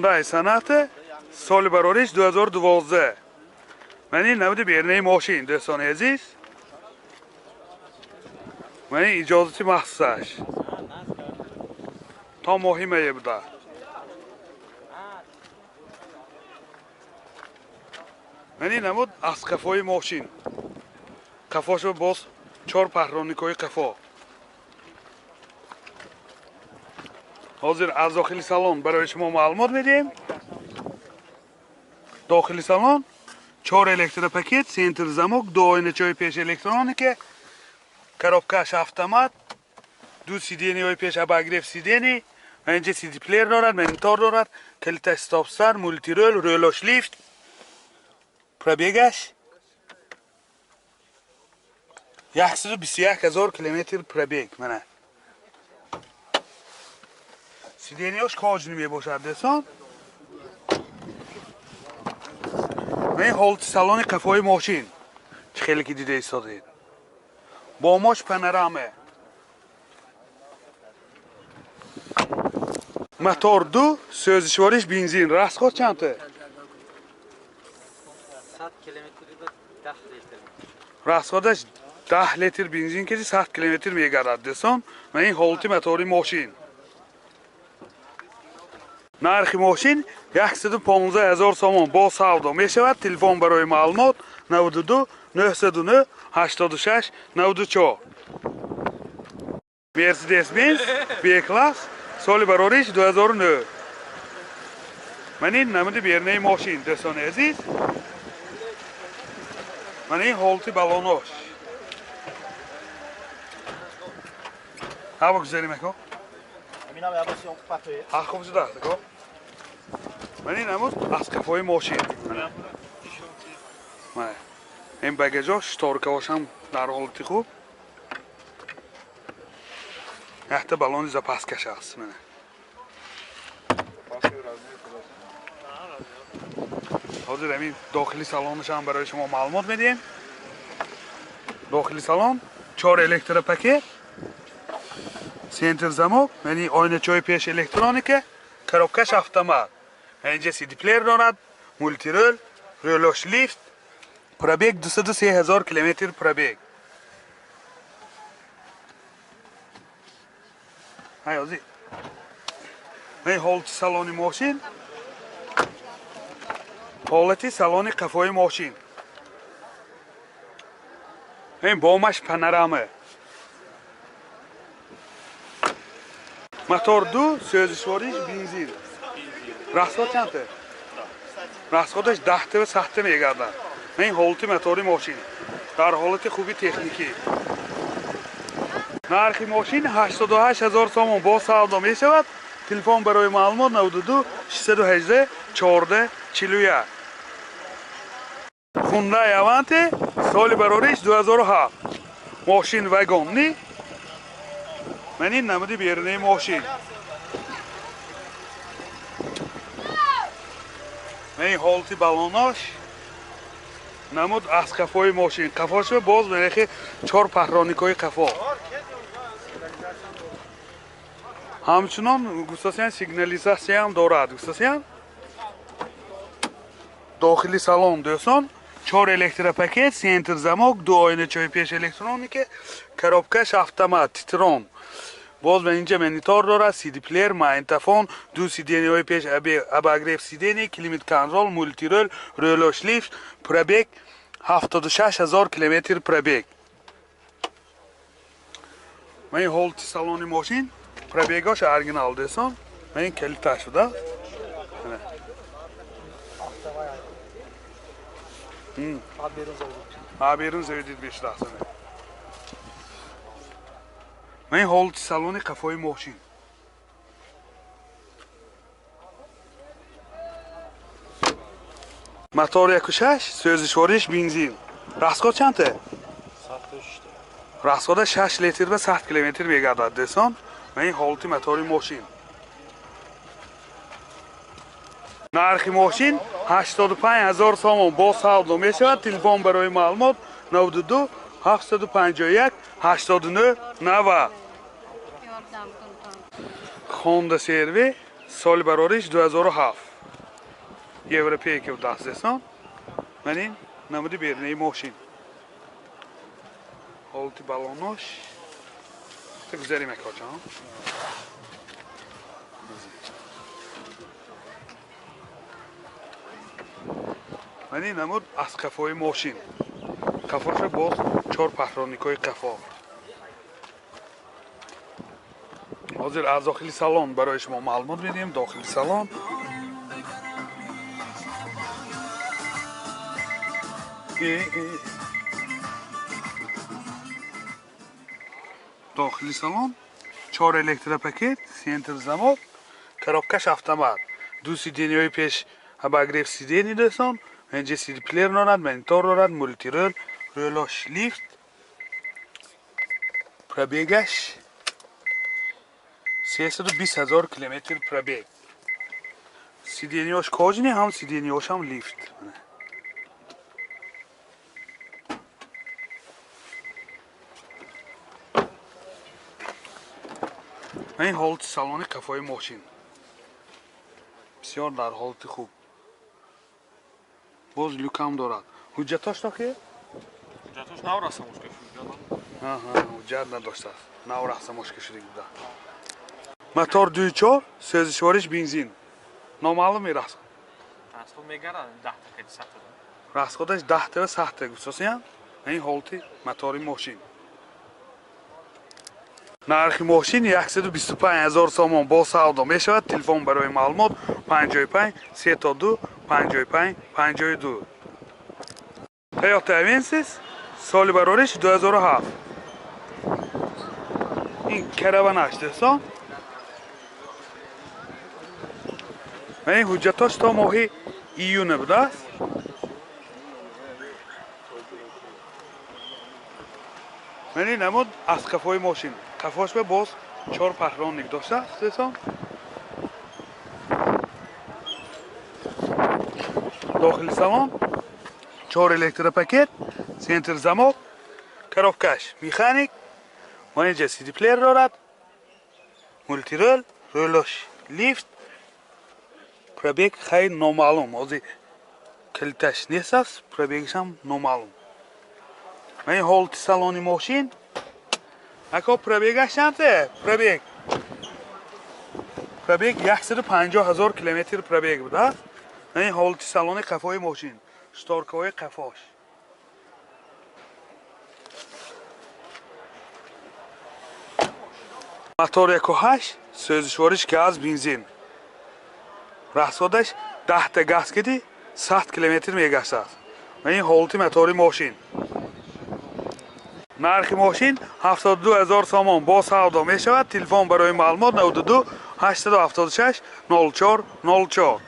Hyundai Sonata соли барориш 2012. Ман ин намуди берунаи мошин, дӯстони азиз. Ман ин иҷозати махсусаш. То моҳи мае буда. Ман ин намуд аз қафои мошин. Қафошо боз 4 паҳроникҳои қафо. Ҳозир аз дохили салон барои шумо маълумот медиҳем. Дохили салон 4 электропакет, центр замок, 2 оиначаҳои пеш электроника, коробкаш автомат, 2 сиденияҳои пеш обогрев сидений, ва инҷа CD плеер дорад, монитор дорад, калиташ стоп-старт, мултирол, рӯлош лифт, пробегаш 121 000 километр пробег. Мана сиденияш кожаный мебошад, дӯстон. Ин ҳолати салони қафои мошин чӣ хеле ки дида истодед. Бомош панорама. Мотор 2, сӯзишвориш бензин. Расход чанд? 100 километр ба 10 литр. Расходаш 10 литр бензин ки 100 километр мегардад, дӯстон. Ин ҳолати мотори мошин. Нархи мошин 115 000 сомон бо савдо мешавад. Телефон барои маълумот 92 909 86 94. Mercedes-Benz B-класс соли барориш 2009. Ман ин намуди берунаи мошин, дӯстони азиз. Ман ин ҳолати балонош. Ҳаво гузарим ако? Хуб шудааст ако? Ман ин намуд аз қафои мошин. Ин багажош, шторкаҳошам дар ҳолати хуб. Якта балони запаскаш аст. Ҳозир ҳамин дохили салонашам барои шумо маълумот медиҳем. Дохили салон 4 электропакет, центр замок, яъне оиначаҳои пеш электроника, коробкаш автомат. Инҷа CD плеер дорад, мултирол, рӯлош лифт, пробег 203 000 километр пробег. Ҳай ҳозир. Ин ҳолати салони мошин, ҳолати салони қафои мошин. Ин бомаш панорама. Мотор 2, сӯзишвориш бензин. Расход чанд? Расходаш 10 ва 100 мегардад. Ин ҳолати мотори мошин дар ҳолати хуби техникӣ. Нархи мошин 88 000 сомон бо савдо мешавад. Телефон барои маълумот 92 618 14 41. Hyundai Avante соли барориш 2007. Мошин вагонни. Ман ин намуди берунаи мошин. Ман ин ҳолати балонош намуд аз қафои мошин. Қафошо боз мерехи 4 паҳроникҳои қафо. Ҳамчунон густасиян сигнализатсияам дорад. Густасиян дохили салон, дӯстон, 4 электропакет, центр замок, 2 оиначаҳои пеш электроника, коробкаш автомат, титрон. Боз ба инҷа монитор дорад, CD плеер, магнитофон, 2 сиденияҳои пеш обогрев сидений, климат контрол, мултирол, рӯлош лифт, пробег 76 000 километр пробег. Ман ин ҳолати салони мошин, пробегаш оригинал, дӯстон. Ман ин калита шуда. Берун заведид бешудааст. Ман ин ҳолати салони қафои мошин. Мотор 1.6, сӯзишвориш бензин. Расход чанд? Расхода 6 литр ба 100 километр мегардад, дӯстон. Ман ин ҳолати мотори мошин. Нархи мошин 85 000 сомон бо савдо мешавад. Телефон барои маълумот 92 751 89 90. Honda CR-V соли барориш 2007. европейки будаст дӯстон. Ман ин намуди берунаи мошин. Ҳолати балонош. Гузарим акоҷон. Ман ин намуд аз қафои мошин. Қафоша боз 4 патроникҳои қафо. Ҳозир аз дохили салон барои шумо маълумот медиҳем. Дохили салон. Дохили салон 4 электропакет, центр замок, коробкаш автомат. Ду сиденьяҳои пеш обогрев сидений дӯстон. Инҷа CD плеер дорад, монитор дорад, мултирол, рӯлош лифт. Пробегаш 320 000 километр пробег. Сиденьяш кожаный, ҳам сиденьяш ҳам лифт. Ин ҳолати салони қафои мошин. Бисёр дар ҳолати хуб. Боз люкам дорад. Ҳуҷҷатош то ки? Ҳуҷҷатош наврасамошка шуда. Аҳа, ҳуҷҷат надоштааст. Наврасамошка шуда буда. Мотор 2.4, сӯзишвориш бензин. Номаълум мерасад. Расход мегарад 10 та кади 100 та. Расходаш 10 та ва 100 та гуфтосиян. Ин ҳолати мотори мошин. Нархи мошин 125 000 сомон бо савдо мешавад. Телефон барои маълумот 55 32 55 52. Toyota Avensis соли барориш 2007. Ин караванаш дӯстон. Ин ҳуҷҷатош то моҳи июна будааст. Ман ин намуд аз қафои мошин. Қафош ба боз 4 патроник доштааст дӯстон. Дохили салон 4 электропакет, центр замок, коробкаш механик, ман инҷа CD плеер дорад, мултирол, рӯлош лифт. Пробег хай номаълум. Ҳозир калиташ нест аст, пробегаш ҳам номаълум. Ман ин ҳолати салони мошин. Ако пробегаш чанд? Пробег. Пробег 150 000 километр пробег будааст. Ин ҳолати салони қафои мошин. Шторкаҳои қафош. Мотор 1.8, сӯзишвориш газ, бензин. Расходаш 10 та газ киди 100 километр мегаштааст. Ин ҳолати мотори мошин. Нархи мошин 72 000 сомон бо савдо мешавад. Телефон барои маълумот 92 876 04 04.